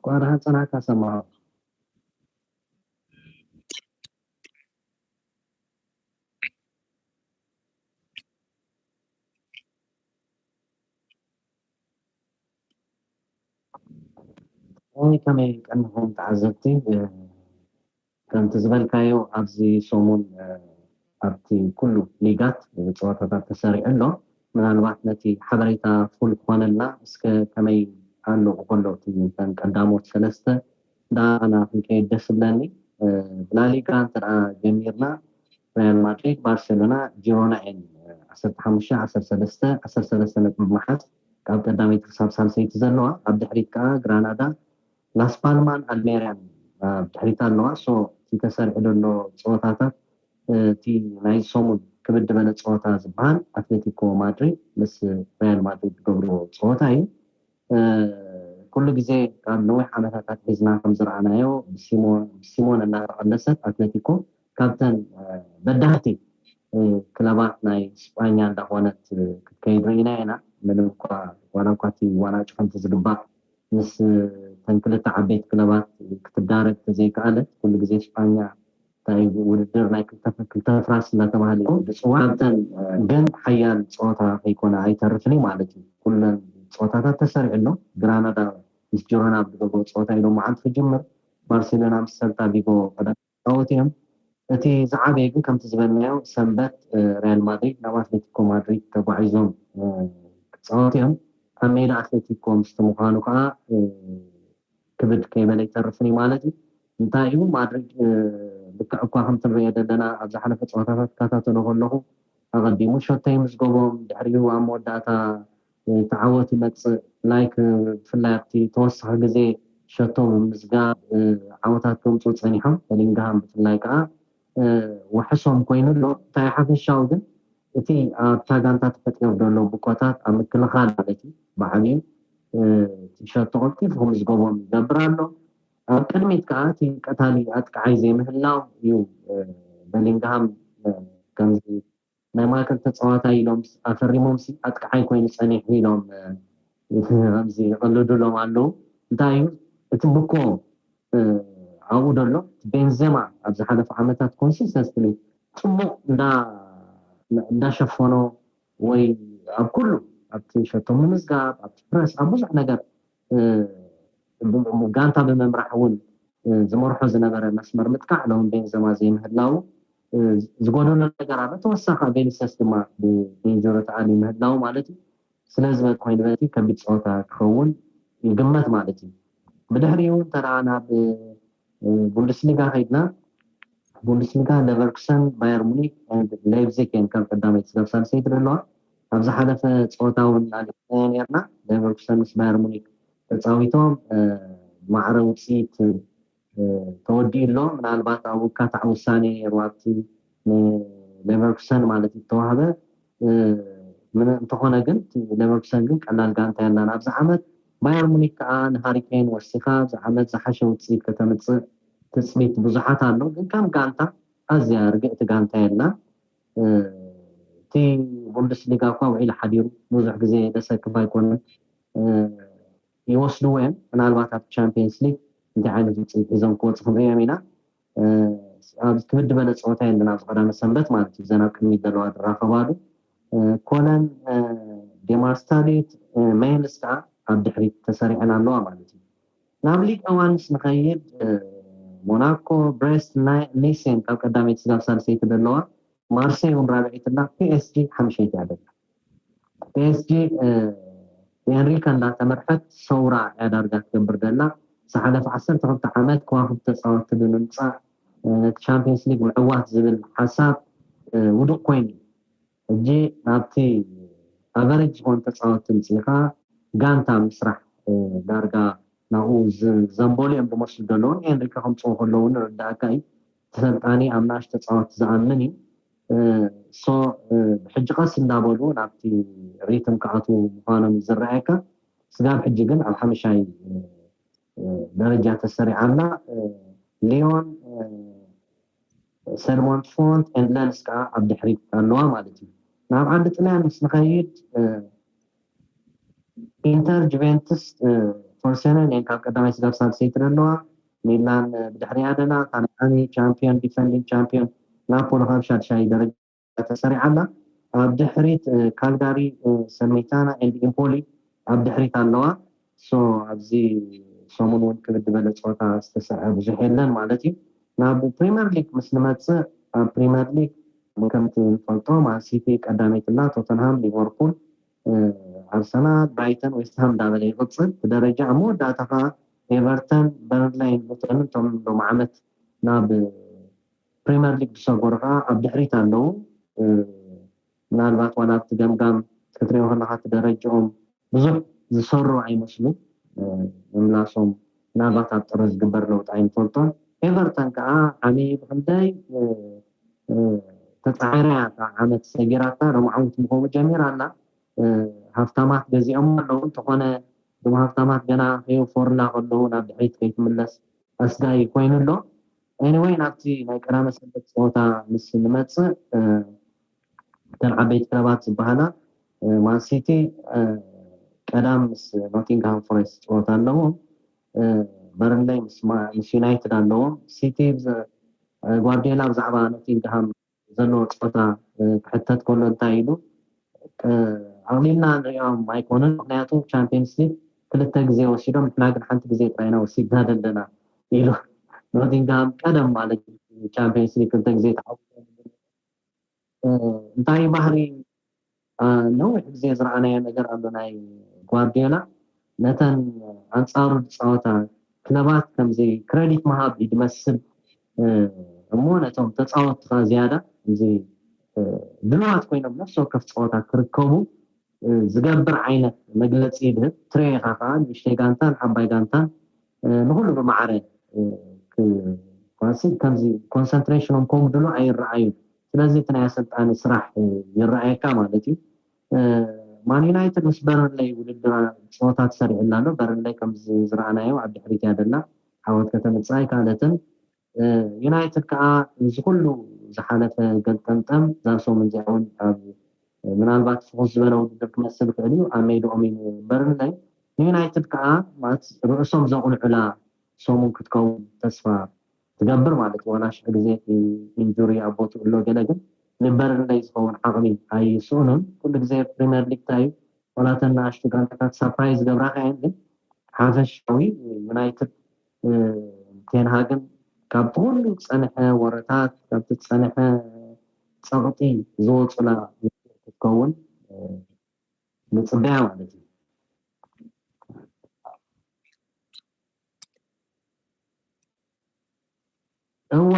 እንኳን ደሓን ጸናሕካ ሰማዖ። ወይ ከመይ ቀንኹም ተዓዘብቲ? ከምቲ ዝበልካዮ ኣብዚ ሰሙን ኣብቲ ኩሉ ሊጋት ጸወታታት ተሰሪዑ ኣሎ። ምናልባት ነቲ ሓበሬታ ፉል ክኾነልና እስከ ከመይ ኣሎ ከሎ እቲ እተን ቀዳሞት ሰለስተ ዳና ክንከይድ ደስ ይብለኒ። ብላሊጋ እንተ ጀሚርና ሪያል ማድሪድ፣ ባርሴሎና፣ ጂሮና እየን ዓሰርተ ሓሙሽተ፣ ዓሰርተ ሰለስተ፣ ዓሰርተ ሰለስተ ነጥቢ ብምሓዝ ካብ ቀዳመይቲ ክሳብ ሳልሰይቲ ዘለዋ። ኣብ ድሕሪት ከዓ ግራናዳ፣ ላስ ፓልማን ኣልሜርያን ኣብ ድሕሪት ኣለዋ። ሶ እቲ ተሰሪዑ ዘሎ ፀወታታት እቲ ናይ ሰሙን ክብድ በለ ፀወታ ዝበሃል ኣትሌቲኮ ማድሪድ ምስ ሪያል ማድሪድ ዝገብርዎ ፀወታ እዩ። ኩሉ ግዜ ካብ ነዊሕ ዓመታት ኣትሒዝና ከም ዝረኣናዮ ብሲሞን እናተቐለሰት ኣትሌቲኮ ካብተን በዳህቲ ክለባት ናይ ስጳኛ እንዳኾነት ክትከይድ ርኢና ኢና። ምንም እኳ ዋላ እኳ እቲ ዋንጫ ከምቲ ዝግባእ ምስ ተን ክልተ ዓበይቲ ክለባት ክትዳረግ ተዘይከኣለት፣ ኩሉ ግዜ ስጳኛ እንታይ ውድድር ናይ ክልተ ፍራስ እንዳተባሃለ እዩ ዝፅዋዕ። ካብተን ግን ሓያል ፀወታ ከይኮነ ኣይተርፍን እዩ ማለት እዩ። ኩለን ፀወታታት ተሰሪዑ ኣሎ። ግራናዳ ምስ ጅሮና ኣብ ዝገብሮ ፀወታ እዩ ሎማዓንቲ ክጅምር። ባርሴሎና ምስ ሰልታ ቪጎ ቀዳም ክፃወቱ እዮም። እቲ ዝዓበየ ግን ከምቲ ዝበልናዮ ሰንበት ሪያል ማድሪድ ናብ ኣትሌቲኮ ማድሪድ ተጓዒዞም ክፃወቱ እዮም። ኣብ ሜዳ ኣትሌቲኮ ምስቲ ምዃኑ ከዓ ክብድ ከይበለ ይተርፍን እዩ ማለት እዩ። እንታይ እዩ ማድሪድ ልክዕ እኳ ከምቲ ንሪኦ ዘለና ኣብ ዝሓለፈ ፀወታታት ክከታተሎ ከለኹ ኣቐዲሙ ሸቶ ይምዝገቦም፣ ድሕሪኡ ኣብ መወዳእታ ተዓወት ይመፅእ። ላይክ ብፍላይ ኣብቲ ተወሳኺ ግዜ ሸቶ ብምምዝጋብ ዓወታት ከምፅኡ ፀኒሖም። በሊንግሃም ብፍላይ ከዓ ውሕሶም ኮይኑ ኣሎ። እንታይ ሓፈሻዊ ግን እቲ ኣብታ ጋንታ ተፈጢሩ ዘሎ ብኮታት ኣብ ምክልኻል ማለት እዩ ብዓብዩ እቲ ሸቶ ቀልጢፉ ክምዝገቦም ይገብር ኣሎ። ኣብ ቅድሚት ከዓ እቲ ቀታሊ ኣጥቃዓይ ዘይምህላው እዩ። በሊንግሃም ከምዚ ናይ ማእከል ተፃዋታይ ኢሎም ኣፈሪሞም ሲ ኣጥቃዓይ ኮይኑ ፀኒሑ ኢሎም ከምዚ ይቐልዱሎም ኣለዉ። እንታይ እዩ እቲ ብኮ ኣብኡ ደሎ ቤንዜማ ኣብ ዝሓለፈ ዓመታት ኮንሲስተንትሊ ፅቡቕ እንዳሸፈኖ ወይ ኣብ ኩሉ ኣብቲ ሸቶ ምምዝጋብ ኣብቲ ፕረስ ኣብ ብዙሕ ነገር ጋንታ ብምምራሕ እውን ዝመርሖ ዝነበረ መስመር ምጥቃዕ ሎም ቤንዘማ ዘይምህላው ዝጎደሎ ነገር ኣሎ። ተወሳኺ ቬኒሰስ ድማ ብቤንጆሮ ተኣሊ ምህላው ማለት እዩ። ስለዚ በቲ ኮይኑ በቲ ከቢድ ፀወታ ክኸውን ይግመት ማለት እዩ። ብድሕሪኡ እንተ ናብ ቡንደስሊጋ ከይድና ቡንደስሊጋ ሌቨርኩሰን፣ ባየር ሙኒክ፣ ሌይፕዚግ እየን ከም ቀዳመይቲ ክሳብ ሳልሰይቲ ዘለዋ። ኣብ ዝሓለፈ ፀወታ እውን ኣሊና ነርና። ሌቨርኩሰን ምስ ባየር ሙኒክ ተፃዊቶም ማዕረ ውፅኢት ተወዲኡ ኣሎ። ምናልባት ኣብ ውካታዕ ውሳኔ ነይሩ ኣብቲ ንሌቨርኩሰን ማለት ዝተዋህበ። እንተኾነ ግን ሌቨርኩሰን ግን ቀላል ጋንታ የላን ኣብዚ ዓመት። ባየር ሙኒክ ከዓ ንሃሪኬን ወሲኻ ኣብዚ ዓመት ዝሓሸ ውፅኢት ከተምፅእ ትፅቢት ብዙሓት ኣሎ። ግን ከም ጋንታ ኣዝያ ርግእቲ ጋንታ የላ። እቲ ቡንደስሊጋ እኳ ውዒሉ ሓዲሩ ብዙሕ ግዜ ደሰክፍ ኣይኮነን። ይወስድዎ እዮም። ምናልባት ኣብ ቻምፒየንስ ሊግ እንታይ ዓይነት ውፅኢት ሒዞም ክወፁ ክንሪኦም ኢና። ኣብ ክብድ በለ ፀወታ የለን ኣብዚ ቀዳመ ሰንበት ማለት እዩ። ዘን ኣብ ቅድሚት ዘለዋ ዝራኸባሉ ኮለን፣ ዴማስታሊት፣ ሜንስ ከዓ ኣብ ድሕሪት ተሰሪዐን ኣለዋ ማለት እዩ። ናብ ሊግ ዋንስ ንኸይድ ሞናኮ፣ ብሬስት፣ ኒሴን ካብ ቀዳመይቲ ስጋብ ሳልሰይቲ ዘለዋ፣ ማርሴይ እውን ራብዐይቲ ኣላ፣ ፒኤስጂ ሓምሸይቲ እያ ዘላ። ፒኤስጂ ብኤንሪከ እንዳተመርሐት ሰውራ እያ ዳርጋ ትገብር ዘላ። ዝሓለፈ ዓሰርተ ክልተ ዓመት ከዋክብቲ ተፃወትቲ ብምምፃእ ነቲ ቻምፒየንስ ሊግ ምዕዋት ዝብል ሓሳብ ውዱቅ ኮይኑ እዩ። ሕጂ ናብቲ ኣቨሬጅ ዝኾኑ ተፃወትቲ ምፅኢኻ ጋንታ ምስራሕ ዳርጋ ናብኡ ዘንበሉ እዮም ዝመስሉ ዘለውን ኤንሪከ ከምፅኡ ከለውን ርዳእካ እዩ። ተሰልጣኒ ኣብ ናእሽ ተፃወትቲ ዝኣምን እዩ። ሶ ብሕጂ ቀስ እንዳበሉ ናብቲ ሪትም ክኣትዉ ምዃኖም እዩ ዝረኣየካ። ስጋብ ሕጂ ግን ኣብ ሓምሻይ ደረጃ ተሰሪዓ ኣላ። ሊዮን፣ ሰልሞንት ፎንት ኤንድ ለንስ ከዓ ኣብ ድሕሪት ኣለዋ ማለት እዩ። ናብ ዓዲ ጥልያን ምስ ንኸይድ ኢንተር፣ ጁቬንትስ፣ ፎርሰነን እየን ካብ ቀዳማይ ስጋብ ሳልሰይቲ ዘለዋ። ሚላን ብድሕሪኣ ደላ፣ ካልኣይ ዓሚ ቻምፒዮን፣ ዲፈንዲንግ ቻምፒዮን ናፖሊ ካብ ሻድሻይ ደረጃ ተሰሪዓ ኣላ። ኣብ ድሕሪት ካልጋሪ፣ ሰልሚታና ኤንድ ኢምፖሊ ኣብ ድሕሪት ኣለዋ። ሶ ኣብዚ ሰሙን እውን ክብድ ዝበለ ፀወታ ዝተሰርዐ ብዙሕ የለን ማለት እዩ። ናብ ፕሪምየር ሊግ ምስ ንመፅእ፣ ኣብ ፕሪምየር ሊግ ከምቲ ንፈልጦ ማንሲቲ ቀዳመይቲ ኣላ፣ ቶተንሃም፣ ሊቨርፑል፣ ኣርሰናል፣ ብራይተን፣ ዌስትሃም እንዳበለ ይቕፅል። ብደረጃ ኣብ መወዳእታ ከዓ ኤቨርተን፣ በርንላይ፣ ሉተን እቶም ሎም ዓመት ናብ ፕሪምየር ሊግ ዝሰገሩ ከዓ ኣብ ድሕሪት ኣለዉ። ምናልባት ዋላ ኣብቲ ገምጋም ክትሪኦ ከለካ እቲ ደረጃኦም ብዙሕ ዝሰሩ ኣይመስሉን። ምምላሶም ምናልባት ኣብ ጥሪ ዝግበር ለውጢ ኣይንፈልጦን። ኤቨርተን ከዓ ዓሚ ብክንደይ ተፃዒራ እያ እታ ዓመት ሰጊራታ፣ ሎም ዓመት ምኮኑ ጀሚራ ኣላ። ሃፍታማት ገዚኦም ኣለዉ፣ እንተኾነ እዞም ሃፍታማት ገና ከይወፈሩላ ከለዉ ናብ ድሕሪት ከይትምለስ ኣስጋኢ ኮይኑ ኣሎ። ኤኒወይ ናብቲ ናይ ቀዳመ ሰንበት ፀወታ ምስ ንመፅእ፣ እተን ዓበይቲ ክለባት ዝበሃላ ማንሲቲ ቀዳም ምስ ኖቲንግሃም ፎረስት ፀወታ ኣለዎም። በርንለይ ምስ ዩናይትድ ኣለዎም። ሲቲ ጓርዲዮላ ብዛዕባ ኖቲንግሃም ዘለዎ ፀወታ ክሕተት ከሎ እንታይ ኢሉ፣ ኣቕሊልና ንሪኦም ኣይኮኑን፣ ምክንያቱ ቻምፒየንስ ሊግ ክልተ ግዜ ወሲዶም፣ ንሕና ግን ሓንቲ ግዜ ጥራይና ወሲድና ዘለና ኢሉ። ኖቲንግሃም ቀደም ማለት ቻምፒየንስ ሊግ ክልተ ግዜ ተዓዊቶም። እንታይ ባህሪ ነዊሕ ግዜ ዝረኣናዮ ነገር ኣሎ ናይ ጓርዲዮላ፣ ነተን ኣንፃሩ ዝፃወታ ክለባት ከምዚ ክረዲት ምሃብ እዩ ዝመስል እሞ ነቶም ተፃወትቲ ከዓ ዝያዳ እዚ ድልዋት ኮይኖም ነፍሲ ወከፍ ፀወታ ክርከቡ ዝገብር ዓይነት መግለፂ ይድህብ። ትሬኻ ከዓ ንእሽተይ ጋንታን ዓባይ ጋንታን ንኩሉ ብማዕረ ኳሲ ከምዚ ኮንሰንትሬሽኖም ከጉድሉ ኣይረኣዩን። ስለዚ እቲ ናይ ኣሰልጣኒ ስራሕ ይረኣየካ ማለት እዩ። ማን ዩናይትድ ምስ በርንለይ ውድድር ፀወታ ተሰሪዕላ ኣሎ። በርንለይ ከምዚ ዝረኣናዮ ኣብ ድሕሪት እያ ደላ፣ ዓወት ከተምፅእ ኣይከኣለትን። ዩናይትድ ከዓ እዚ ኩሉ ዝሓለፈ ገልጠምጠም ዛብ ሰሙን እዚኣ እውን ኣብ ምናልባት ፍኹስ ዝበለ ውድድር ክመስል ይኽእል እዩ ኣብ ሜድኦም እዩ በርንለይ። ንዩናይትድ ከዓ ማለት ርእሶም ዘቑንዑላ ሰሙን ክትከውን ተስፋ ትገብር ማለት እዩ። ዋላ ሽሕ ግዜ ኢንጁሪ ኣብ ቦትኡ ኣሎ ገለ፣ ግን ንበርንለይ ዝኸውን ዓቕሚ ኣይስእኑን። ኩሉ ግዜ ፕሪምየር ሊግ እንታይ እዩ ዋላ እተን ንኣሽቱ ጋንታታት ሳፕራይዝ ዝገብራካ እየን፣ ግን ሓፈሻዊ ዩናይትድ ቴንሃግን ካብቲ ኩሉ ዝፀንሐ ወረታት ካብቲ ዝፀንሐ ፀቕጢ ዝወፁላ ክትከውን ንፅበያ ማለት እዩ። እዋ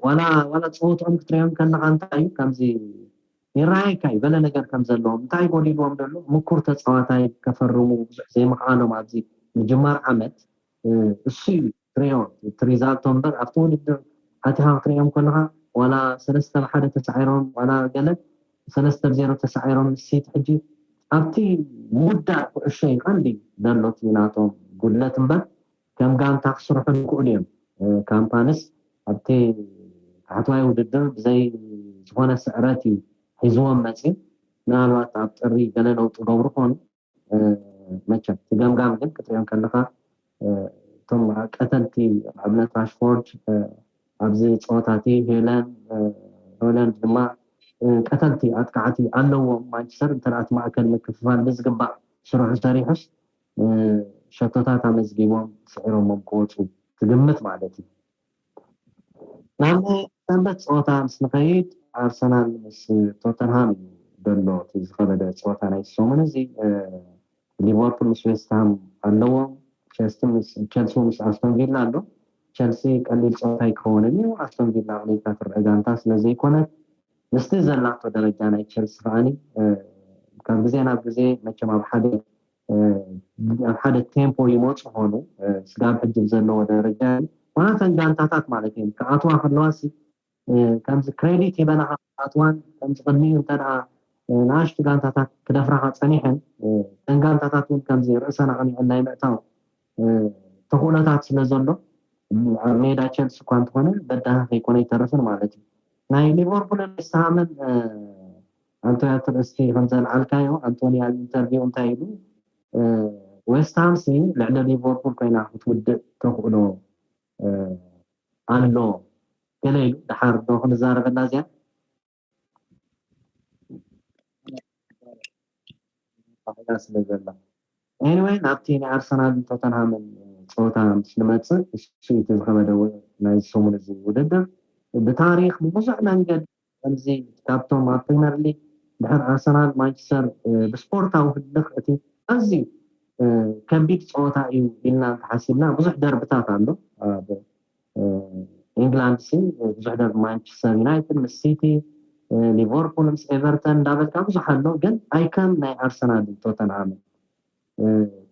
ዋላ ዋላ ፀወትኦም ክትሪኦም ከለካ እንታይ እዩ ከምዚ ይረኣየካ እዩ ገለ ነገር ከም ዘለዎም እንታይ ጎዲልዎም ዘሎ ምኩር ተፃዋታይ ከፈርሙ ብዙሕ ዘይምክኣሎም ኣብዚ ምጅማር ዓመት እሱ እዩ ትሪኦ እቲ ሪዛልቶ እምበር ኣብቲ ውድድር ኣቲኻ ክትሪኦም ከለካ ዋላ ሰለስተ ብሓደ ተሳዒሮም ዋላ ገለ ሰለስተ ብዜሮ ተሳዒሮም ምስ ሲቲ ሕጂ ኣብቲ ምውዳእ ኩዕሾ እዩ ቀንዲ ዘሎ እቲ ናቶም ጉድለት እምበር ከም ጋንታ ክስርሑ ይክእሉ እዮም። ካምፓንስ ኣብቲ ታሕተዋይ ውድድር ብዘይ ዝኾነ ስዕረት እዩ ሒዝዎም መፅዩ። ምናልባት ኣብ ጥሪ ገለ ለውጢ ገብሩ ኮኑ መቸም እቲ ገምጋም ግን ክትሪኦም ከለካ እቶም ቀተልቲ ኣብነት ራሽፎርድ ኣብዚ ፀወታቲ ሄለን ሆለንድ ድማ ቀተልቲ ኣጥቃዕቲ ኣለዎም። ማንቸስተር እንተ እቲ ማእከል ምክፍፋል ብዝግባእ ስርሑ ሰሪሑስ ሸቶታት ኣመዝጊቦም ስዒሮሞም ክወፁ ትግምት ማለት እዩ። ናብ ናይ ሰንበት ፀወታ ምስ ንኸይድ ኣርሰናል ምስ ቶተንሃም እዩ ዘሎ እቲ ዝኸበደ ፀወታ ናይ ሰሙን እዚ። ሊቨርፑል ምስ ዌስትሃም ኣለዎም። ቸልሲ ምስ ኣስቶን ቪላ ኣሎ። ቸልሲ ቀሊል ፀወታ ኣይክኸውንን እዩ። ኣስቶን ቪላ ኣቕሊልካ ትረአ ጋንታ ስለ ዘይኮነት ምስቲ ዘላቶ ደረጃ ናይ ቸልሲ ከዓኒ ካብ ግዜ ናብ ግዜ መቸም ኣብ ሓደ ኣብ ሓደ ቴምፖ ይመፁ ኾኑ ስጋብ ሕጂ ዘለዎ ደረጃ ዋላ ተን ጋንታታት ማለት እዮም ክኣትዋ ከለዋ ሲ ከምዚ ክሬዲት ሂበና ክኣትዋን ከምዚ ቅድሚኡ እንተ ንኣሽቱ ጋንታታት ክደፍራኻ ፀኒሐን ተን ጋንታታት እውን ከምዚ ርእሰን ኣቕኒዐን ናይ ምእታው ተኽእሎታት ስለ ዘሎ ኣብ ሜዳ ቸልሲ እኳ እንተኾነ በዳሂ ከይኮነ ይተርፍን ማለት እዩ። ናይ ሊቨርፑልን ዌስትሃምን ኣንቶኒ ትርእስቲ ከምዘልዓልካዮ ኣንቶኒ ኣብ ኢንተርቪው እንታይ ኢሉ ዌስትሃም ሲ ልዕሊ ሊቨርፑል ኮይና ክትውድእ ተኽእሎ ኣሎ ገለ ኢሉ ድሓር ዶ ክንዛረበላ እዚኣ ስለ ዘላ። Anyway፣ ናብቲ ናይ ኣርሰናልን ቶተንሃምን ፀወታ ምስ ንመፅእ፣ እሱ እቲ ዝኸበደ ናይ ሰሙን እዚ ውድድር ብታሪክ ብብዙሕ መንገዲ ከምዚ ካብቶም ኣብ ፕሪመር ሊግ ድሕር ኣርሰናል፣ ማንቸስተር ብስፖርታዊ ህልኽ እቲ ኣዝዩ ከቢድ ፀወታ እዩ ኢልና እንተሓሲብና ብዙሕ ደርብታት ኣሎ ኣብ ኢንግላንድ ሲ ብዙሕ ደርቢ ማንቸስተር ዩናይትድ ምስ ሲቲ፣ ሊቨርፑል ምስ ኤቨርተን እንዳበልካ ብዙሕ ኣሎ። ግን ኣይከም ናይ ኣርሰናል ቶተንሃም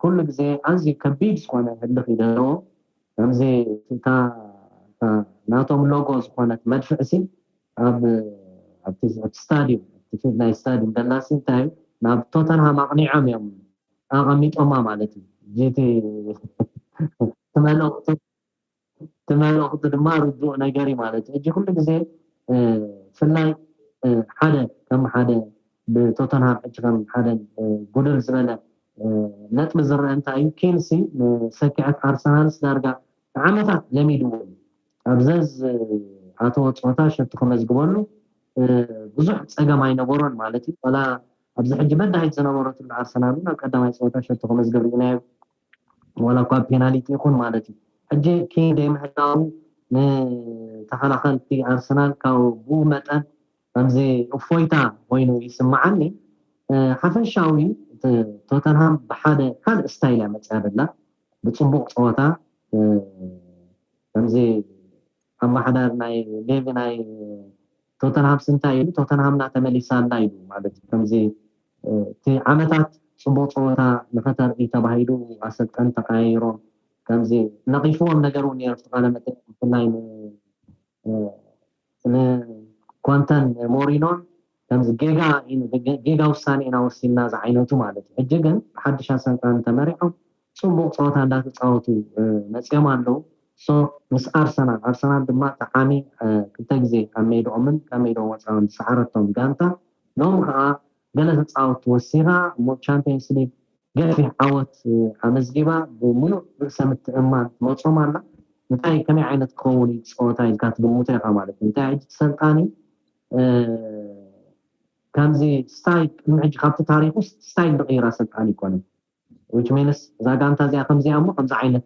ኩሉ ግዜ ኣዝዩ ከቢድ ዝኾነ ህልኽ እዩ ዘለዎ። ከምዚ እታ ናቶም ሎጎ ዝኾነት መድፍዕ ሲ ኣብ ኣብቲ ስታዲየም ናይ ስታዲየም ደላሲ እንታይ ናብ ቶተንሃም ኣቕኒዖም እዮም ኣቐሚጦማ ማለት እዩ። እቲ መልእኽቱ እቲ መልእኽቱ ድማ ርዱእ ነገር እዩ ማለት እዩ። ሕጂ ኩሉ ግዜ ብፍላይ ሓደ ከም ሓደ ብቶተንሃም ሕጂ ከም ሓደ ጉድል ዝበለ ነጥቢ ዝረአ እንታይ እዩ፣ ኬንሲ ንሰኪዐት ኣርሰናልስ ዳርጋ ንዓመታት ለሚድዎ እዩ። ኣብ ዘዝ ኣተወ ፀወታ ሸቱ ከመዝግበሉ ብዙሕ ፀገም ኣይነበሮን ማለት እዩ። ዋላ ኣብዚ ሕጂ በዳሂት ዝነበረትሉ ኣርሰናል እውን ኣብ ቀዳማይ ፀወታ ሸቶ ክመዝገብ ርኢናዮ፣ ዋላ እኳ ፔናሊቲ ይኹን ማለት እዩ። ሕጂ ኬን ዘይምህላው ንተኸላኸልቲ ኣርሰናል ካብ ብኡ መጠን ከምዚ እፎይታ ኮይኑ ይስምዓኒ። ሓፈሻዊ ቶተንሃም ብሓደ ካልእ ስታይል እያ መፅያ ዘላ፣ ብፅቡቕ ፀወታ ከምዚ ኣመሓዳሪ ናይ ሌቪ ናይ ቶተንሃም ስንታይ ኢሉ ቶተንሃምና ተመሊሳ ኣላ ኢሉ ማለት እዩ። ከምዚ እቲ ዓመታት ፅቡቅ ፀወታ ንኸተርኢ ተባሂሉ ኣሰልጠን ተቀያይሮም ከምዚ ነቂፍዎም ነገር እውን ነሩ ቃለ መጠ ብፍላይ ንኮንተን ሞሪኖን ከምዚ ጌጋ ጌጋ ውሳኔ ኢና ወሲንና ዝዓይነቱ ማለት እዩ። ሕጂ ግን ብሓድሽ ኣሰልጣን ተመሪሖም ፅቡቅ ፀወታ እንዳተፃወቱ መፅኦም ኣለዉ። ሶ ምስ ኣርሰናል ኣርሰናል ድማ ጠዓሚ ክልተ ግዜ ኣብ ሜድኦምን ካብ ሜድኦም ወፃኦን ዝሰዓረቶም ጋንታ ሎም ከዓ ገለ ተፃወቱ ወሲኻ እሞ ቻምፒየንስ ሊግ ገፊሕ ዓወት ኣመዝጊባ ብምሉእ ርእሰ ምትእምማን ትመፆም ኣላ። እንታይ ከመይ ዓይነት ክኸውን እዩ ፀወታ ኢልካ ትግምቶ ኢኻ ማለት እዩ። እንታይ ሕጂ ሰልጣኒ ከምዚ ስታይል ቅድሚ ሕጂ ካብቲ ታሪክ ውስጥ ስታይል ዝቅይር ኣሰልጣኒ ይኮነ። ዊች ሚንስ እዛ ጋንታ እዚኣ ከምዚኣ እሞ ከምዚ ዓይነት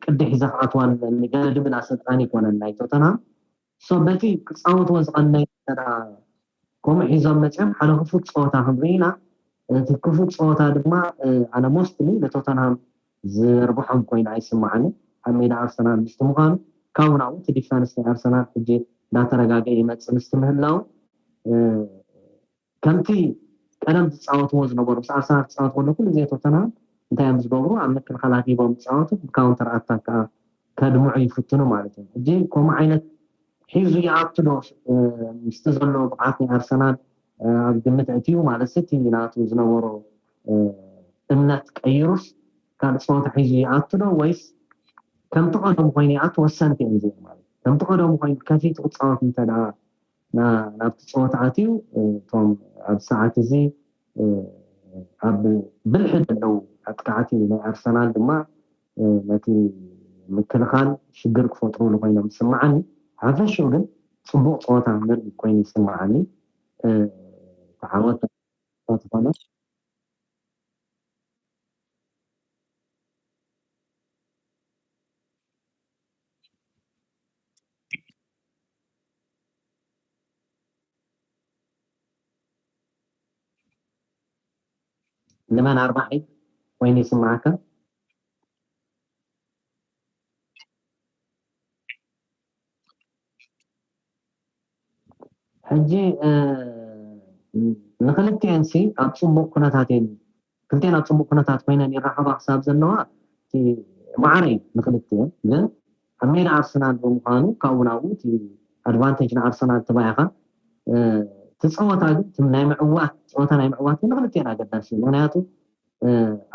ቅዲ ሒዘ ክኣትዋ ገለ ድብል ኣሰልጣኒ ይኮነን ናይ ቶተንሃም። ሶ በቲ ክፃወትዎ ዝቀነይ ከምኡ ሒዞም መፅኦም ሓደ ክፉት ፀወታ ክንርኢ ኢና። እቲ ክፉት ፀወታ ድማ ኣነ ሞስትሊ ንቶተንሃም ዝርብሖም ኮይኑ ኣይስማዓኒ። ኣብ ሜዳ ኣርሰናል ምስቲ ምዃኑ ካብኡ ናብኡ እቲ ዲፈንስ ናይ ኣርሰናል ሕጂ እንዳተረጋገ ይመፅእ ምስቲ ምህላው ከምቲ ቀደም ዝፃወትዎ ዝነበሩ ምስ ኣርሰናል ክፃወት ከሎ ኩሉ ግዜ ቶተንሃም እንታይ እዮም ዝገብሩ ኣብ ምክልኻል ኣድሂቦም ዝፃወቱ ብካውንተር ኣታክ ከዓ ከድምዑ ይፍትኑ ማለት እዮም። ሕጂ ከምኡ ዓይነት ሒዙ ይኣቱ ዶ ምስቲ ዘለዎ ብቕዓት ናይ ኣርሰናል ኣብ ግምት ኣእትዩ ማለት እቲ ናቱ ዝነበሮ እምነት ቀይሩስ ካልእ ፀወታ ሒዙ ይኣቱ ዶ ወይስ ከምቲ ቀደሙ ኮይኑ ይኣቱ ወሰንቲ እዮም እዚኦም ማለት ከምቲ ቀደሙ ኮይኑ ከፊቱ ክፃወት እንተ ናብቲ ፀወታ ኣትዩ እቶም ኣብ ሰዓት እዚ ኣብ ብልሒ ዘለዉ ኣጥቃዕቲ ናይ ኣርሰናል ድማ ነቲ ምክልኻል ሽግር ክፈጥሩሉ ኮይኖም ዝስምዓኒ። ሓፈሽኡ ግን ፅቡቅ ፀወታ ንርኢ ኮይኑ ይስምዓኒ። ተዓወት ዝኾነ ንመን ኣርባሒ ኮይኑ ይስምዓካ? ሕጂ ንክልቲኤን ሲ ኣብ ፅቡቅ ኩነታት እየን ክልቲኤን ኣብ ፅቡቅ ኩነታት ኮይነን ይራኸባ ክሳብ ዘለዋ ማዕረ እዩ ንክልቲኤን ግን ኣብ ሜዳ ኣርሰናል ብምዃኑ ካብኡ ናብኡ እቲ ኣድቫንቴጅ ንኣርሰናል ትባኢኻ ትፀወታ ግን ናይ ምዕዋት ፀወታ ናይ ምዕዋት ግን ንክልቲኤን ኣገዳሲ እዩ ምክንያቱ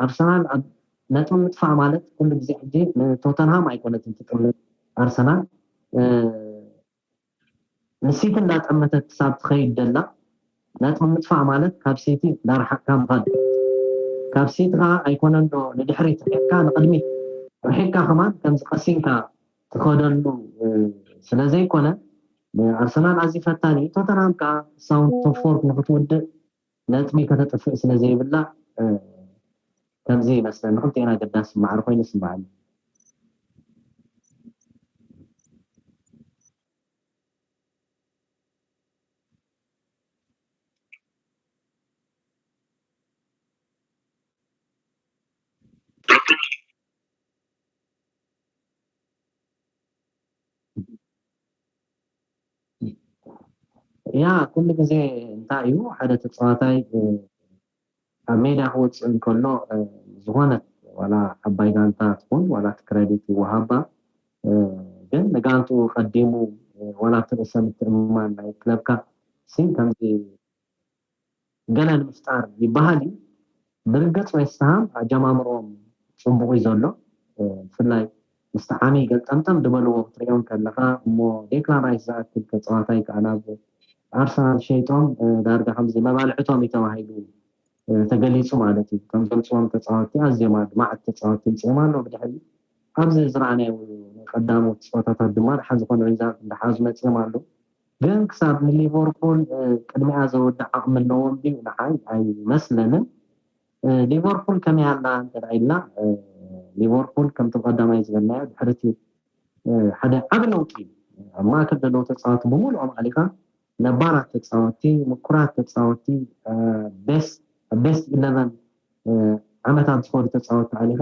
ኣርሰናል ኣብ ነጥቢ ምጥፋእ ማለት ኩሉ ግዜ ሕጂ ንቶተንሃም ኣይኮነትን ትጥምት ኣርሰናል ንሲቲ እንዳጠመተት ክሳብ ትኸይድ ደላ ነጥቢ ምጥፋእ ማለት ካብ ሲቲ እንዳረሓቅካ ምኻድ ካብ ሲቲ ከዓ ኣይኮነን ዶ ንድሕሪት ርሒቕካ ንቕድሚት ርሒቕካ ከማን ከምዚ ቀሲንካ ትኸደሉ ስለ ዘይኮነ፣ ኣርሰናል ኣዝዩ ፈታኒ እዩ። ቶተንሃም ከዓ ሳውንድ ቶፕ ፎር ንክትውድእ ነጥቢ ከተጥፍእ ስለ ዘይብላ፣ ከምዚ ይመስለኒ ክልቲኤን ኣገዳሲ ማዕረ ኮይኑ ይስምዓኒ። ያ ኩሉ ግዜ እንታይ እዩ ሓደ ተፃዋታይ ኣብ ሜዳ ክወፅእ እንከሎ ዝኾነት ዋላ ዓባይ ጋንታ ትኹን ዋላ እቲ ክረዲት ይወሃባ፣ ግን ንጋንትኡ ቀዲሙ ዋላ እቲ ርእሰ ምትእምማን ናይ ክለብካ ሲ ከምዚ ገለ ንምፍጣር ይበሃል እዩ። ብርግፅ ዌስትሃም ኣጀማምሮም ፅቡቕ እዩ ዘሎ። ብፍላይ ምስቲ ዓሚ ገልጠምጠም ዝበልዎ ክትሪኦም ከለኻ እሞ ዴክላን ራይስ ዝኣክል ተፃዋታይ ከዓ ናብ ኣርሰናል ሸይጦም ዳርጋ ከምዚ መባልዕቶም እዩ ተባሂሉ ተገሊፁ ማለት እዩ። ከም ዘምፅዎም ተፃወቲ ኣዝዮም ኣድማዕት ተፃወቲ ምፅኦም ኣሎ ብድሕሪ ኣብዚ ዝረኣናዮ ቀዳሞት ፀወታታት ድማ ደሓን ዝኾነ ሪዛልት እንዳሓዙ መፅኦም ኣለዉ። ግን ክሳብ ንሊቨርፑል ቅድሚኣ ዘወድእ ዓቕሚ ኣለዎም ድዩ? ንዓይ ኣይመስለንን። ሊቨርፑል ከመይ ኣላ እንተ ኢልና፣ ሊቨርፑል ከምቲ ቀዳማይ ዝበልናዮ ድሕርቲ ሓደ ዓቢ ለውጢ እዩ። ኣብ ማእከል ዘለዉ ተፃወቲ ብምሉኦም ኣሊኻ ነባራት ተፃወቲ፣ ምኩራት ተፃወቲ፣ ቤስት ኢለቨን ዓመታት ዝኸዱ ተፃወቲ ኣሊኻ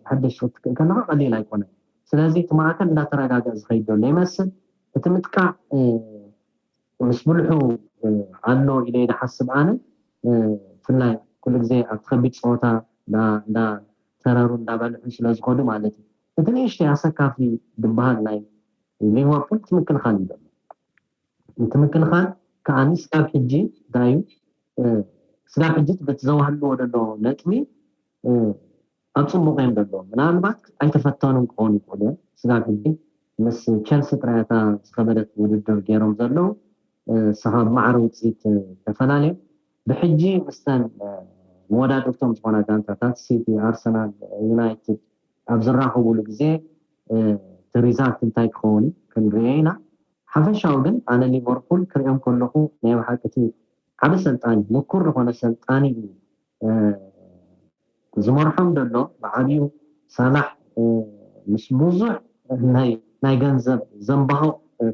ሓደሽ ክትክእ ከለኻ ቀሊል ኣይኮነን። ስለዚ እቲ ማእከል እንዳተረጋገ ዝኸይድ ዘሎ ይመስል። እቲ ምጥቃዕ ምስ ብልሑ ኣሎ ኢለ ይሓስብ ኣነ። ብፍላይ ኩሉ ግዜ ኣብቲ ከቢድ ፀወታ እንዳተረሩ እንዳበልሑ ስለ ዝኸዱ ማለት እዩ። እቲ ንእሽተይ ኣሰካፊ ዝበሃል ናይ ሊቨርፑል እቲ ምክልኻል እዩ ዘሎ። እቲ ምክልኻል ከዓኒ ስጋብ ሕጂ እንታይ እዩ ስጋብ ሕጂ በቲ ዘዋህልዎ ዘሎ ነጥቢ ኣብ ፅቡቕ እዮም ዘለዉ። ምናልባት ኣይተፈተኑን ክኾኑ ይኽእሉ እዮም። ስጋብ ሕጂ ምስ ቸልሲ ጥራያታ ዝኸበደት ውድድር ገይሮም ዘለዉ ሰኻብ ማዕረ ውፅኢት ተፈላለዮም ብሕጂ ምስተን መወዳድርቶም ዝኾና ጋንታታት ሲቲ፣ ኣርሰናል፣ ዩናይትድ ኣብ ዝራኸቡሉ ግዜ እቲ ሪዛልት እንታይ ክኸውን ክንሪኦ ኢና። ሓፈሻዊ ግን ኣነ ሊቨርፑል ክሪኦም ከለኹ ናይ ብሓቂ እቲ ዓቢ ሰልጣኒ ምኩር ዝኾነ ሰልጣኒ እዩ ዝመርሖም ዘሎ። ብዓብዩ ሳላሕ ምስ ብዙሕ ናይ ገንዘብ ዘንባሆ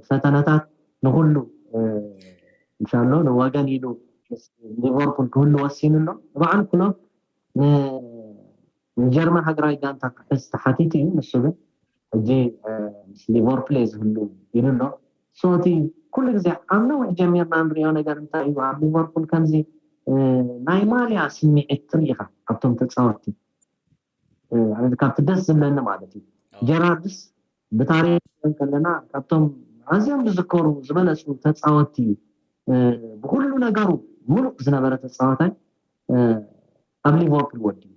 ፈተነታት ንኩሉ እንሻሎ ንወገን ኢሉ ሊቨርፑል ክህሉ ወሲኑ ኣሎ። ንባዕሉ ክሎፕ ንጀርመን ሃገራዊ ጋንታ ክሕዝ ተሓቲቱ እዩ። ንሱ ግን ሕጂ ምስ ሊቨርፑል እየ ዝህሉ ኢሉ ኣሎ። ሶቲ ኩሉ ግዜ ኣብ ነዊሕ ጀሚርና ንሪኦ ነገር እንታይ እዩ ኣብ ሊቨርፑል ከምዚ ናይ ማልያ ስምዒት ትርኢ ኢኻ ኣብቶም ተፃወትቲ። ካብቲ ደስ ዝብለኒ ማለት እዩ ጀራርድስ ብታሪክ ከለና ካብቶም ኣዝዮም ዝዝከሩ ዝበለፁ ተፃወትቲ እዩ። ብኩሉ ነገሩ ሙሉእ ዝነበረ ተፃዋታይ ኣብ ሊቨርፑል ወዲኡ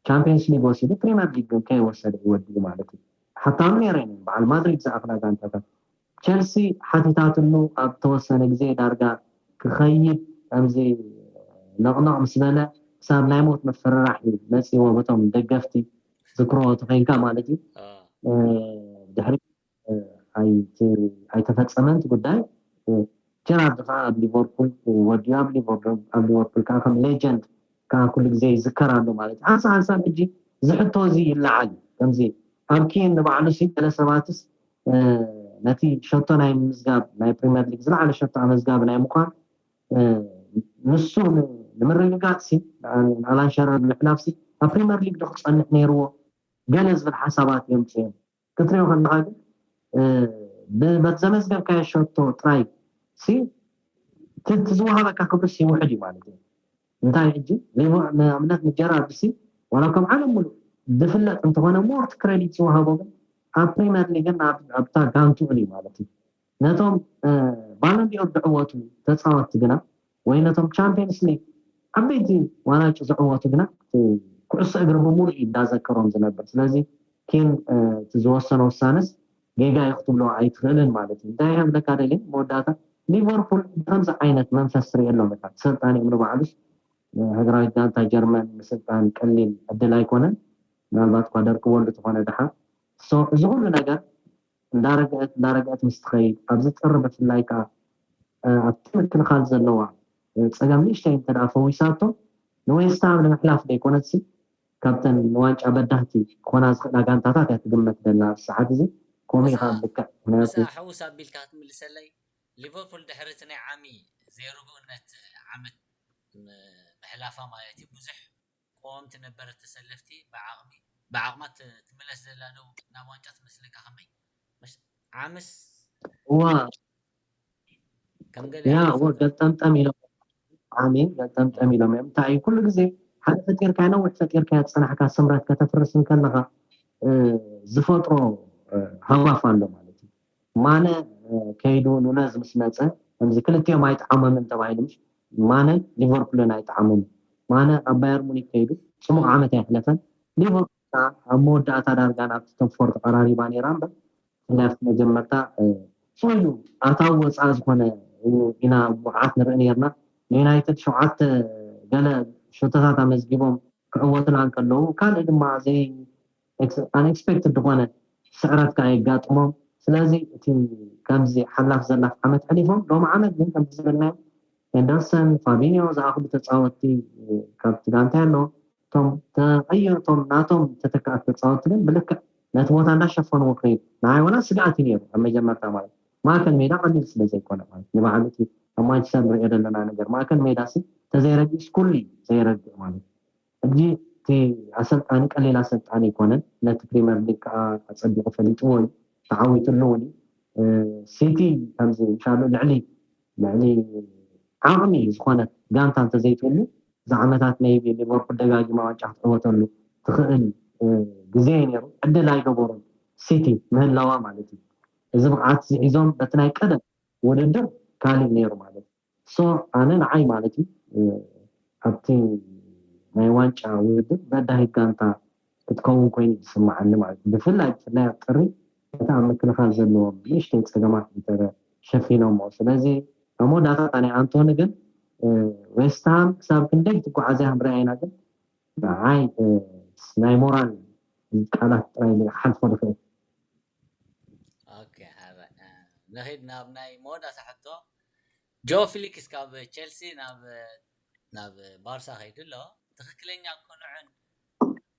ቻምፒየንስ ሊግ ወሲዱ ፕሪምየር ሊግ ግን ከይወሰደ ይወድኡ ማለት እዩ። ሓታም ነይረ በዓል ማድሪድ ዝኣኽላ ጋንታታት ቸልሲ ሓቲታትሉ ኣብ ተወሰነ ግዜ ዳርጋ ክኸይድ ከምዚ ነቕነቕ ምስ በለ ክሳብ ናይ ሞት መፈረራሕ እዩ መፂዎ በቶም ደገፍቲ ዝክርዎ ተኮይንካ ማለት እዩ። ድሕሪ ኣይተፈፀመን እቲ ጉዳይ። ጀራርድ ከዓ ኣብ ሊቨርፑል ወዲኡ ኣብ ሊቨርፑል ከዓ ከም ሌጀንድ ከዓ ኩሉ ግዜ ይዝከር ኣሎ ማለት እዩ። ሓንሳ ሓንሳብ ሕጂ ዝሕቶ እዚ ይለዓል እዩ። ከምዚ ኣብ ኪን ንባዕሉ ሲ ገለ ሰባትስ ነቲ ሸቶ ናይ ምዝጋብ ናይ ፕሪምየር ሊግ ዝለዓለ ሸቶ ኣመዝጋቢ ናይ ምኳን ንሱ ንምርግጋፅ ሲ ኣላን ሸረር ንምሕላፍ ሲ ኣብ ፕሪምየር ሊግ ዶ ክፀንሕ ነይርዎ ገለ ዝብል ሓሳባት እዮም ፅኦም ክትሪኦ ከለካ ግን በቲ ዘመዝገብካዮ ሸቶ ጥራይ ሲ እቲ ዝወሃበካ ክብሪ ሲ ውሕድ እዩ ማለት እዩ። እንታይ ሕጂ ንኣብነት ንጀራርድ ሲ ዋላ ከም ዓለም ሙሉእ ዝፍለጥ እንተኾነ ሞርት ክሬዲት ዝወሃቦ ግን ኣብ ፕሪምየር ሊግን ኣብታ ጋንትኡን እዩ ማለት እዩ። ነቶም ባለንዲኦር ዝዕወቱ ተፃወትቲ ግና ወይ ነቶም ቻምፒየንስ ሊግ ዓበይቲ ዋንጫ ዝዕወቱ ግና ኩዕሶ እግሪ ብምሉእ እዩ እንዳዘከሮም ዝነብር። ስለዚ ኬን እቲ ዝወሰኖ ውሳነስ ጌጋ እዩ ክትብሎ ኣይትኽእልን ማለት እዩ። እንታይ ከም ለካ ደልየ መወዳእታ ሊቨርፑል ብከምዚ ዓይነት መንፈስ ትርኢ ኣሎ መታ ሰልጣኒኦም ንባዕሉስ ሃገራዊት ጋንታ ጀርመን ምስልጣን ቀሊል ዕድል ኣይኮነን። ምናልባት እኳ ደርክበሉ ተኾነ ድሓር። So፣ እዚ ኩሉ ነገር እንዳረግአት እንዳረግአት ምስ ትኸይድ፣ ኣብዚ ጥሪ ብፍላይ ከዓ ኣብቲ ምክልኻል ዘለዋ ፀገም ንእሽተይ እንተ ደኣ ፈዊሳቶ፣ ንዌስትሃም ንምሕላፍ ዘይኮነትሲ ካብተን ንዋንጫ በዳህቲ ክኾና ዝኽእላ ጋንታታት እያ ትግመት ዘላ ኣብዚ ሰዓት እዚ። ከምኡ እዩ ከዓ ልክዕ። ምክንያቱ ሕውስ ኣቢልካ ክትምልሰለይ፣ ሊቨርፑል ድሕሪ እቲ ናይ ዓሚ ዘይርጉእነት ዓመት ምሕላፋ ማለት እዩ፣ ብዙሕ ቀወምቲ ነበረት ተሰለፍቲ ብዓቕሚ ብዓቕማ ትምለስ ዘላ ዶ ናብ ዋንጫ ትመስለካ? ከመይ ዓምስ እዋ ከም ገለ ያ እወ ገልጠምጠም ኢሎም ዓሚ ገልጠምጠም ኢሎም እዮም። እንታይ እዩ ኩሉ ግዜ ሓደ ፈጢርካ ነዊሕ ፈጢርካ ዝፀናሕካ ስምረት ከተፍርስ እንከለኻ ዝፈጥሮ ሃዋፍ ኣሎ ማለት እዩ። ማነ ከይዱ ኑነዝ ምስ መፀ ከምዚ ክልቲኦም ኣይጠዓሞምን ተባሂሉ፣ ምሽ ማነን ሊቨርፑልን ኣይጠዓሞምን። ማነ ኣብ ባየር ሙኒክ ከይዱ ፅቡቕ ዓመት ኣይሕለፈን። ሊቨርፑል ከዓ ኣብ መወዳእታ ዳርጋ ናብቲ ቶፕ ፎር ተቐራሪባ ነይራ እምበር፣ ብፍላይ ኣብቲ መጀመርታ ስቕ ኢሉ ኣታዊ ወፃኢ ዝኾነ ኢና ብብቕዓት ንርኢ ነይርና። ንዩናይትድ ሸውዓተ ገለ ሸቶታት ኣመዝጊቦም ክዕወቱላ እንከለዉ፣ ካልእ ድማ ዘይ unexpected ዝኾነ ስዕረት ከዓ የጋጥሞም። ስለዚ እቲ ከምዚ ሓላፍ ዘላፍ ዓመት ሕሊፎም ሎሚ ዓመት ግን ከምቲ ዝበልናዮ ሄንደርሰን፣ ፋቢኒዮ ዝኣኽሉ ተፃወትቲ ካብቲ ጋንታ ኣለዎም። እቶም ተቐየርቶም ናቶም ተተካእቲ ተፃወትቲ ግን ብልክዕ ነቲ ቦታ እንዳሸፈንዎ ክኸይድ ንዓይ ወላ ስግኣት እዩ ነይሩ ኣብ መጀመርታ። ማለት ማእከል ሜዳ ቀሊል ስለ ዘይኮነ ማለት ንባዕሉ እቲ ኣብ ማንቸስተር ንሪኦ ዘለና ነገር ማእከል ሜዳ ሲ ተዘይረግእስ ኩሉ እዩ ዘይረግእ ማለት ሕጂ እቲ ኣሰልጣኒ ቀሊል ኣሰልጣኒ ኣይኮነን። ነቲ ፕሪምየር ሊግ ከዓ ኣፀቢቑ ፈሊጥዎ እዩ ተዓዊትሉ እውን እዩ። ሲቲ ከምዚ ምሻሉ ልዕሊ ልዕሊ ዓቕሚ ዝኾነት ጋንታ እንተዘይትህሉ እዚ ዓመታት ናይ ሊቨርፑል ደጋጊማ ዋንጫ ክትዕወተሉ ትኽእል ግዜ እዩ ነይሩ። ዕድል ኣይገበሩን ሲቲ ምህላዋ ማለት እዩ። እዚ ብቕዓት እዚ ሒዞም በቲ ናይ ቀደም ውድድር ካሊእ ነይሩ ማለት እዩ። So ኣነ ንዓይ ማለት እዩ ኣብቲ ናይ ዋንጫ ውድድር በዳሂት ጋንታ ክትከውን ኮይኑ ዝስምዓኒ ማለት እዩ። ብፍላይ ብፍላይ ኣብ ጥሪ እቲ ኣብ ምክልኻል ዘለዎም ንእሽተይ ፀገማት እንተ ሸፊኖሞ። ስለዚ ኣብ መወዳእታ ናይ ኣንቶኒ ግን ዌስትሃም ክሳብ ክንደይ ትጓዓዝ እያ ክንሪኣ ኢና፣ ግን ንዓይ ናይ ሞራል ቃላት ጥራይ ኢለ ክሓልፎ ዝኽእል። ኦኬ፣ ሕራይ። ንኺድ ናብ ናይ መወዳእታ ሕቶ። ጆ ፊሊክስ ካብ ቸልሲ ናብ ናብ ባርሳ ከይዱ ኣሎ። ትኽክለኛ ቅኑዕን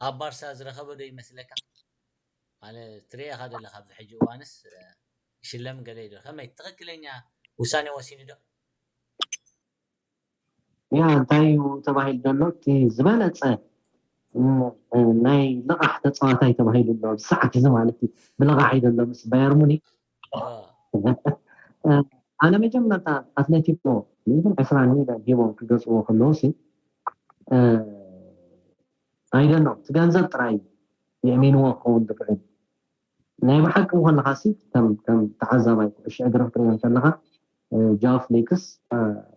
ኣብ ባርሳ ዝረኸበ ዶ ይመስለካ? ማለት ትሪኤኻ ዘለኻ ኣብዚ ሕጂ እዋንስ ሽለም ገለ ዶ ከመይ ትኽክለኛ ውሳኔ ወሲኑ ዶ? ያ እንታይ እዩ ተባሂሉ ዘሎ? እቲ ዝበለፀ ናይ ልቓሕ ተፃዋታይ ተባሂሉ ኣሎ። ብሰዓት እዚ ማለት እዩ ብልቓሕ እዩ ዘሎ ምስ ባየር ሙኒክ። ኣነ መጀመርታ ኣትሌቲኮ ሚእትን ዕስራን ሚልዮን ሂቦም ክገዝእዎ ከለዉ ሲ ኣይደኖ እቲ ገንዘብ ጥራይ የእሚንዎ ክኸውን ዝኽእል ናይ ብሓቂ ከለኻ ሲ ከም ከም ተዓዛባይ ኩዕሾ እግሪ ክትሪኦ ከለኻ ጃው ፍሊክስ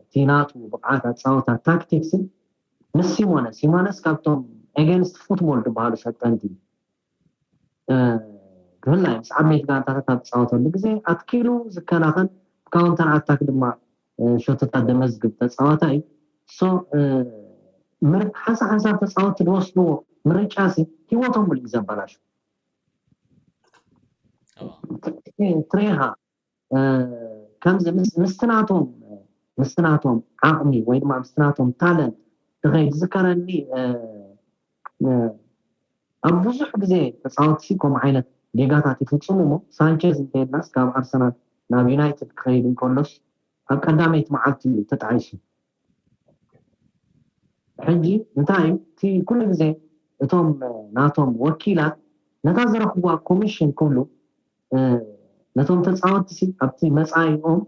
እቲ ናቱ ብቕዓት ኣፃወታ ታክቲክስ ምስ ሲሞነስ ሲሞነስ ካብቶም ኤገንስት ፉትቦል ዝበሃሉ ሰልጠንቲ ብፍላይ ምስ ዓበይቲ ጋንታታት ኣብ ዝፃወተሉ ግዜ ኣትኪሉ ዝከላኸል ካውንተር ኣታክ ድማ ሸቶታት ደመዝግብ ተፃዋታይ እዩ። ሓንሳብ ሓንሳብ ተፃወትቲ ዝወስድዎ ምርጫ ሲ ሂወቶም ሙሉ እዩ ዘበላሹ። ትሬኻ ከምዚ ምስቲ ናቶም ምስቲ ናቶም ዓቕሚ ወይ ድማ ምስቲ ናቶም ታለንት ትኸይድ ዝከረኒ ኣብ ብዙሕ ግዜ ተፃወትሲ ከምኡ ዓይነት ጌጋታት ይፍፅሙ እሞ ሳንቸዝ እንተይድናስ ካብ ኣርሰናል ናብ ዩናይትድ ክኸይድ እንከሎስ ኣብ ቀዳመይቲ መዓልቲ እዩ ተጣዒሱ። ሕጂ እንታይ እዩ እቲ ኩሉ ግዜ እቶም ናቶም ወኪላት ነታ ዝረኽብዋ ኮሚሽን ክብሉ ነቶም ተፃወትሲ ኣብቲ መፃኢኦም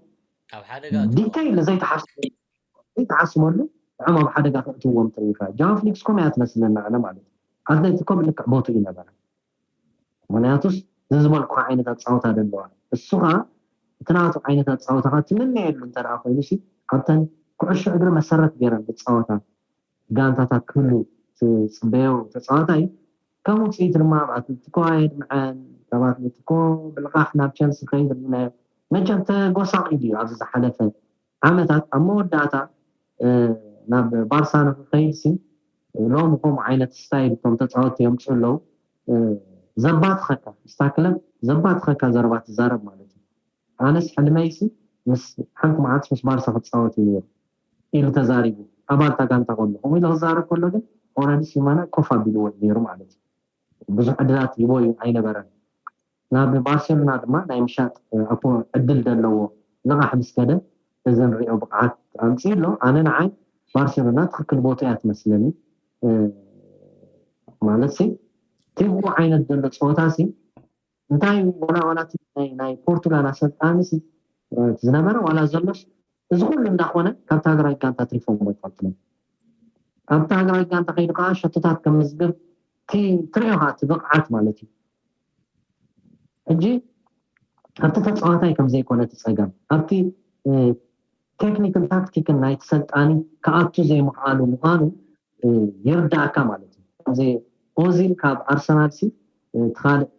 ዲተይል ዘይተሓስበሉ ንዕኦም ኣብ ሓደጋ ከእትውዎም ትሪኢኻ። ጃን ፍሊክስ ከምኡ እያ ትመስለና ኣነ ማለት እዩ። ኣትሌቲኮ ብልክዕ ቦትኡ ይነበረ። ምክንያቱስ እዚ ዝበልኩኻ ዓይነት ኣፃወታ ዘለዋ እሱ ከዓ እቲ ናቱ ዓይነት ኣፃወታ ከዓ ትምነየሉ እንተ ደኣ ኮይኑ ሲ ኣብተን ኩዕሾ እግሪ መሰረት ገይረን ዝፃወታ ጋንታታት ክህሉ ትፅበዮ ተፃዋታይ ከም ውፅኢት ድማ ኣብ ኣትሌቲኮ ኣየድምዐን። ካብ ኣትሌቲኮ ብልቓሕ ናብ ቸልሲ ከይድ ርኢናዮ። መቸም ተጎሳቒሉ እዩ ኣብዚ ዝሓለፈ ዓመታት ኣብ መወዳእታ ናብ ባርሳ ንክኸይድ ሲ ሎም ከምኡ ዓይነት ስታይል እቶም ተፃወቲ የምፅኡ ኣለዉ። ዘባትኸካ ምስታ ክለብ ዘባትኸካ ዘረባ ትዛረብ ማለት እዩ። ኣነስ ሕልመይሲ ምስ ሓንቲ መዓልቲ ምስ ባርሳ ክፃወት እዩ ነይሩ ኢሉ ተዛሪቡ። ኣባልታ ጋንታ ከሎ ከምኡ ኢሉ ክዛረብ ከሎ ግን ኦረዲ ሲማና ኮፍ ኣቢልዎ እዩ ነይሩ ማለት እዩ። ብዙሕ ዕድላት ይቦ እዩ ኣይነበረን። ናብ ባርሴሎና ድማ ናይ ምሻጥ ዕድል ዘለዎ ልቓሕ ምስ ከደ እዚ ንሪኦ ብቕዓት ኣምፅኡ ኣሎ። ኣነ ንዓይ ባርሴሎና ትኽክል ቦታ እያ ትመስለኒ። ማለት ሲ ትብኡ ዓይነት ዘሎ ፀወታ ሲ እንታይ ዋላ ዋላ ናይ ፖርቱጋል ኣሰልጣኒ ሲ ዝነበረ ዋላ ዘሎስ እዚ ኩሉ እንዳኾነ ካብቲ ሃገራዊ ጋንታ ትሪፎም ኣይፈልጥን። ኣብቲ ሃገራዊ ጋንታ ከይዱ ከዓ ሸቶታት ከምዝግብ ትሪኦ ከዓ እቲ ብቕዓት ማለት እዩ። ሕጂ ኣብቲ ተፃዋታይ ከምዘይኮነ እቲ ፀገም ኣብቲ ቴክኒክን ታክቲክን ናይቲ ሰልጣኒ ክኣቱ ዘይምኽኣሉ ምዃኑ ይርዳእካ ማለት እዩ። እዚ ኦዚል ካብ ኣርሰናል ሲ እቲ ካልእ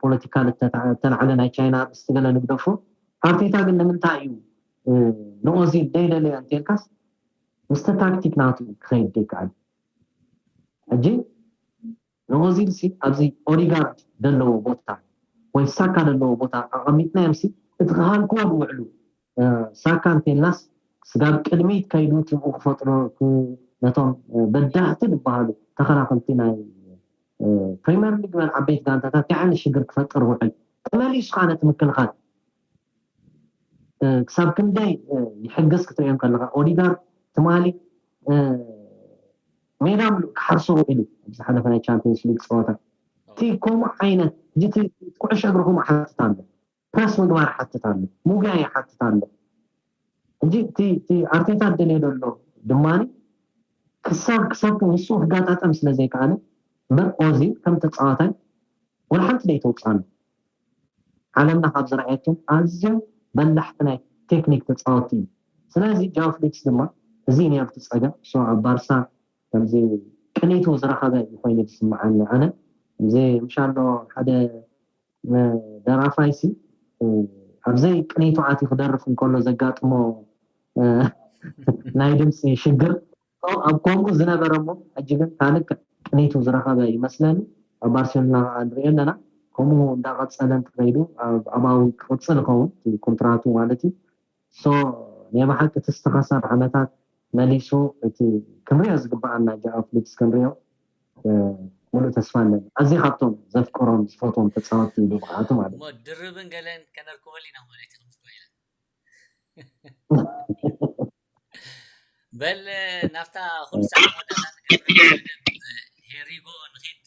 ፖለቲካል እተላዕለ ናይ ቻይና ኣርእስቲ ገለ ንግደፎ። ኣርቴታ ግን ንምንታይ እዩ ንኦዚል ደይደለዮ እንተልካስ ምስቲ ታክቲክ ናቱ ክኸይድ ዘይከኣል? ሕጂ ንኦዚል ሲ ኣብዚ ኦዲጋርድ ዘለዎ ቦታ ወይ ሳካ ዘለዎ ቦታ ኣቐሚጥናዮም ሲ እቲ ክሃልክዎ ዝውዕሉ ሳካ እንተልናስ ስጋብ ቅድሚት ከይዱ ትብኡ ክፈጥሩ ነቶም በዳህቲ ዝበሃሉ ተኸላኸልቲ ናይ ፕሪምየር ሊግ በል ዓበይቲ ጋንታታት እንታይ ዓይነት ሽግር ክፈጥር ውዕል ተመሊሱ ከዓ ነቲ ምክልኻል ክሳብ ክንደይ ይሕግዝ ክትሪኦ ከለካ ኦዲጋርድ ትማሊ ሜዳ ምሉእ ክሓርሶ ውዒሉ ኣብ ዝሓለፈ ናይ ቻምፒዮንስ ሊግ ፀወታ እቲ ከምኡ ዓይነት ሕጂ እቲ ኩዕሾ እግሪ ከምኡ ሓትት ኣሎ ፕረስ ምግባር ይሓትት ኣሎ ሙግያ ይሓትት ኣሎ እንጂ እቲ ኣርቴታ ደልዮ ዘሎ ድማ ክሳብ ክሳብ ንሱ ክጋጣጠም ስለ ዘይከኣለ እምበር ኦዚል ከም ተፃዋታይ ወላ ሓንቲ ደይተውፅኣሉ ዓለምና ካብ ዝረኣየቶም ኣዝዮም በላሕቲ ናይ ቴክኒክ ተፃወቲ እዩ ስለዚ ጃው ፍሊክስ ድማ እዚ ነርቱ ፀገም ሶ ኣብ ባርሳ ከምዚ ቅኒቱ ዝረኸበ እዩ ኮይኑ ዝስምዓኒ ኣነ እዚ ምሻሎ ሓደ ደራፋይሲ ኣብዘይ ቅኒቱ ኣትዩ ክደርፍ እንከሎ ዘጋጥሞ ናይ ድምፂ ሽግር ኣብ ከምኡ ዝነበረ እሞ ሕጂ ግን ካልእ ቅኒቱ ዝረኸበ ይመስለኒ ኣብ ባርሴሎና ከዓ ንሪኦ ኣለና ከምኡ እንዳቐፀለ እንትኸይዱ ኣባዊ ክቕፅል ይኸውን ኮንትራቱ ማለት እዩ ሶ ናይ ብሓቂ እቲ ዝተኸሰር ዓመታት መሊሱ እቲ ክንሪኦ ዝግበኣና ጃኦ ፍሊክስ ክንሪኦ ሙሉእ ተስፋ ኣለኒ ኣዝየ ካብቶም ዘፍቅሮም ዝፈትዎም ተፃወቲ እዩ ብብቕዓቱ ማለት እሞ ድርብን ገለን ከነርክበሉ ኢና ማለት እዩ ከምዝኮ ኢለ በል ናብታ ኩሉ ሰዓት መወዳእታ ንገብር መደብ ሄሪጎ ንኺድ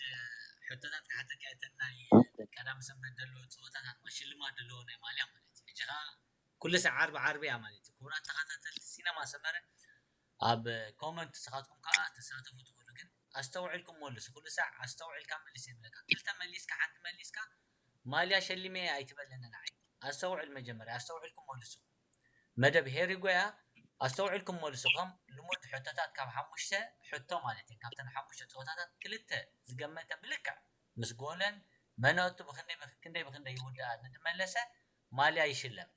ሕቶታት ክሓተካ እተን ናይ ቀዳም ሰንበት ዘለዎ ፀወታታት ሽልማት ዘለዎ ናይ ማልያ ማለት እዩ ሕጂ ከዓ ኩሉ ሳዕ ዓርቢ ዓርቢ እያ ማለት እዩ ክቡራት ተኸታተልቲ ሲነማ ሰመረ ኣብ ኮመንት ንስኻትኩም ከዓ ተሳተፉ ትኽእሉ ግን ኣስተውዒልኩም መልሱ ኩሉ ሳዕ ኣስተውዒልካ መልስ የብለካ ክልተ መሊስካ ሓንቲ መሊስካ ማልያ ሸሊመ ኣይትበለኒ ንዓይ ኣስተውዕል መጀመርያ ኣስተውዒልኩም መልሱ መደብ ሄሪጎያ ኣስተውዒልኩም መልሱ ከም ልሙድ ሕቶታት ካብ ሓሙሽተ ሕቶ ማለት እዩ ካብተን ሓሙሽተ ፀወታታት ክልተ ዝገመተ ብልክዕ ምስ ጎለን መነቱ ብክንደይ ብክንደይ ብክንደይ ይውዳኣ ንድመለሰ ማልያ ይሽለም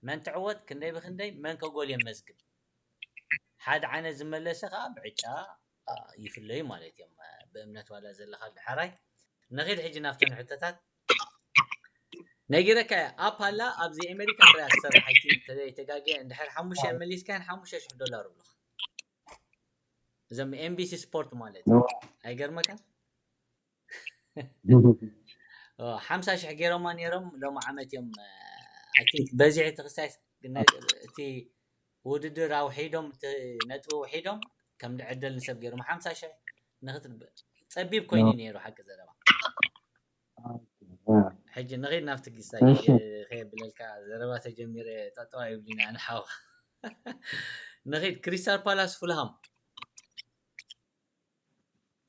መን ትዕወት ክንደይ ብክንደይ መን ከጎል የመዝግብ ሓደ ዓይነት ዝመለሰ ከዓ ብዕጫ ይፍለዩ ማለት እዮም ብእምነት ዋላ ዘለካ ድሓራይ ንኺድ ሕጂ ናብተን ሕቶታት ነጊረካ ኣፕ ኣላ ኣብዚ ኣሜሪካ ጥራይ ትሰርሕ ኣይትተጋገ እንድሕር ሓሙሽተ መሊስካን ሓሙሽተ ሽሕ ዶላር ብሉካ እዞም ኤምቢሲ ስፖርት ማለት እዩ ኣይገርመካ ሓምሳ ሽሕ ገይሮማ ነይሮም ሎም ዓመት እዮም በዚሕ እቲ ክስታይ እቲ ውድድር ኣውሒዶም ነጥቢ ውሒዶም ከም ድዕደል ንሰብ ገይሮም ሓምሳ ሽሕ ንክት ፀቢብ ኮይኑ ነይሩ ሓቂ ዘረባ ሕጂ ንኸይድ ናብቲ ግሳይ ከየብለልካ ዘረባ ተጀሚረ ጠጠዋ ይብሊና ንሓው ንኸይድ ክሪስታል ፓላስ ፉልሃም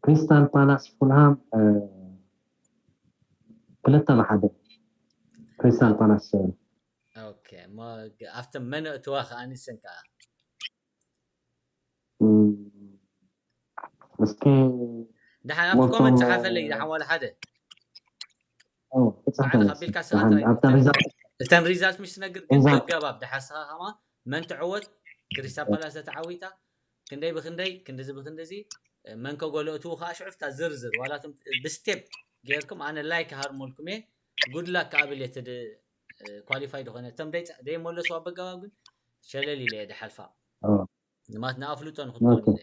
ክሪስታል ፓላስ ፉልሃም ክልተ ብሓደ ክሪስታል ፓላስ ኣብተን መነእትዋ ከዓ ንሰን ከዓ እስኪ ደሓን ኣብቲ ኮመንት ፀሓፈለይ ደሓን ዋላ ሓደ ኣቢልካ ስኻ እተን ሪዛልት ምሽ ትነግር ግን ገባብ ደሓን ስኻ ከማ መን ትዕወት ክሪስታል ፓላስ ተተዓዊታ ክንደይ ብክንደይ ክንድዚ ብክንድዚ መን ከጎሎ እትዉ ከዓ ሽዑ ፍታ ዝርዝር ዋላቶም ብስቴፕ ገይርኩም ኣነ ላይክ ሃርሞልኩም እየ። ጉድ ላክ ክኣብል እየ ትድ ኳሊፋይ ዝኾነ እቶም ደይ ደይመለስዋ በገባብ ግን ሸለል ኢለ እየ ድሓልፋ። ኦ፣ ንማት ንኣፍልጦ ንክትኮን ኦኬ። ኢለ።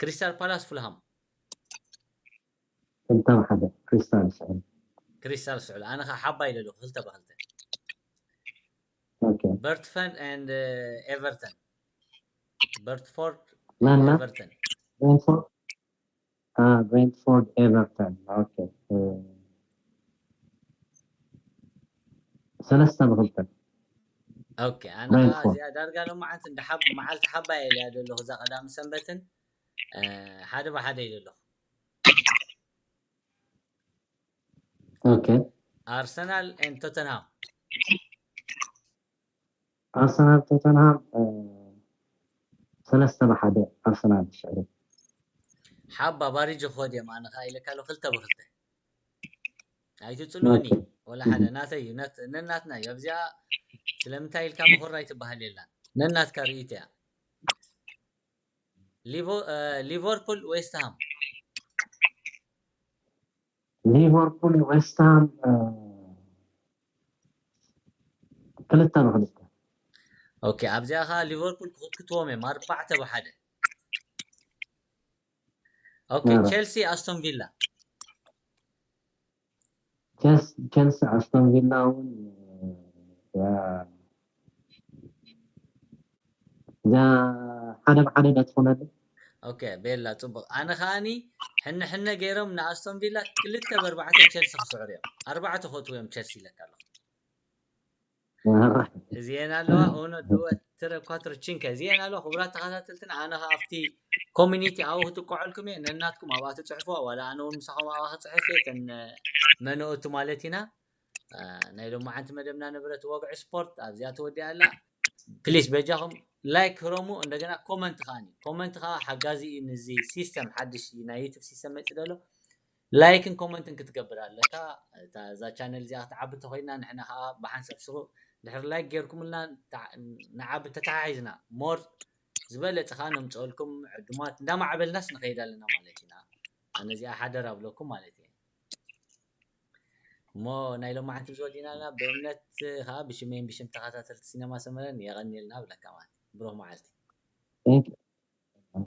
ክሪስታል ፓላስ ፉልሃም። ክልተ ብሓደ ክሪስታል ስዕል። ክሪስታል ስዕል ኣነ ከዓ ሓባ ኢለ ኣለኹ ክልተ ብክልተ። ኦኬ። በርትፈን and ኤቨርተን። በርትፎርድ ማና ኤቨርተን። ብሬንትፎርድ አ ብሬንትፎርድ ኤቨርተን። ኦኬ። እ፣ ሰለስተ ብክልተ። ኦኬ ኣነ ከዓ ብሬንትፎርድ። እዚኣ ዳርጋ ሎማዓንቲ እንዳ ሓብ መዓልቲ ሓባይ ኢለያ ዘለኹ እዛ ቀዳሚ ሰንበትን እ፣ ሓደ ብሓደ ኢለ ኣለኹ። ኦኬ። ኣርሰናል and ቶተንሃም። ኣርሰናል ቶተንሃም፣ እ፣ ሰለስተ ብሓደ ኣርሰናል ትሽዕር። ሓባ ባሪጅ ክኸድ እዮም ኣነ ከዓ ኢለካ ኣለኹ ክልተ ብክልተ። ኣይትፅልኡኒ ኦኬ። ወላ ሓደ ናተይ እዩ ነት- ነናትና እዩ ኣብዚኣ። ስለምንታይ ኢልካ ምኹር ኣይትበሃል የላን። ነናትካ ርእይቶ እያ። ሊቨ- እ፣ ሊቨርፑል ዌስትሃም። ሊቨርፑል ዌስትሃም፣ እ፣ ክልተ ብክልተ። ኦኬ ኣብዚኣ ከዓ ሊቨርፑል ክኽትክትዎም እዮም ኣርባዕተ ብሓደ። ኦኬ ኣረ። ቸልሲ ኣስቶን ቪላ። ቸልስ- ቸልሲ ኣስቶን ቪላ እውን፣ እ፣ ያ፣ ያ፣ ሓደ ብሓደ ዶ ትኾነሉ? ኦኬ ቤላ ፅቡቅ ኣነ ከዓኒ ሕነ ሕነ ገይሮም ንኣስቶን ቪላ ክልተ ብኣርባዕተ ቸልሲ ክስዕሩ እዮም ኣርባዕተ ክወትዉ እዮም ቸልሲ ኢለካ ኣለኹ። ኣረ። እዚኤን ኣለዋ ኦኖ ድወ ትረ ኳትሮ ቺንከ እዚኤን ኣለዋ ክቡራት ተኸታተልትና ኣነ ከዓ ኣብቲ ኮሚኒቲ ኣብኡ ክጥቆዐልኩም እየ ነናትኩም ኣብኣ ትፅሕፍዋ ዋላ ኣነ እውን ምሳኹም ኣብኣ ክፅሕፍ እየ ተን መነኦቱ ማለት ኢና። እ፣ ናይ ሎማዓንቲ መደብና ንብረት ወግዒ ስፖርት ኣብዚኣ ተወዲኣ ኣላ። ፕሊስ በጃኹም ላይክ ህረሙ እንደገና ኮመንት ከዓ ኮመንት ከዓ ሓጋዚ እዩ ንዚ ሲስተም ሓድሽ እዩ ናይ ዩቱብ ሲስተም መፂ ደሎ ላይክን ኮመንትን ክትገብር ኣለካ። እታ እዛ ቻነል እዚኣ ክትዓቢ ተኮይና ንሕና ከዓ ብሓንሳብ ሽሩ ድሕሪ ላይክ ገይርኩምልና ተዓ- ንዓቢ ተተሓሒዝና ሞር ዝበለፀ ከዓ ነምፀልኩም ዕዱማት እንዳማዕበልናስ ንኸይድ ኣለና ማለት ኢና። ኣነ እዚኣ ሓደር ኣብለኩም ማለት እየ። እሞ ናይ ሎማዓንቲ ዝወዲናልና ብእምነት ከዓ ብሽመይን ብሽም ተኸታተልቲ ሲነማ ሰመረን የቐንየልና ብለካ ማለት እዩ። ብሩኽ መዓልቲ። Thank you.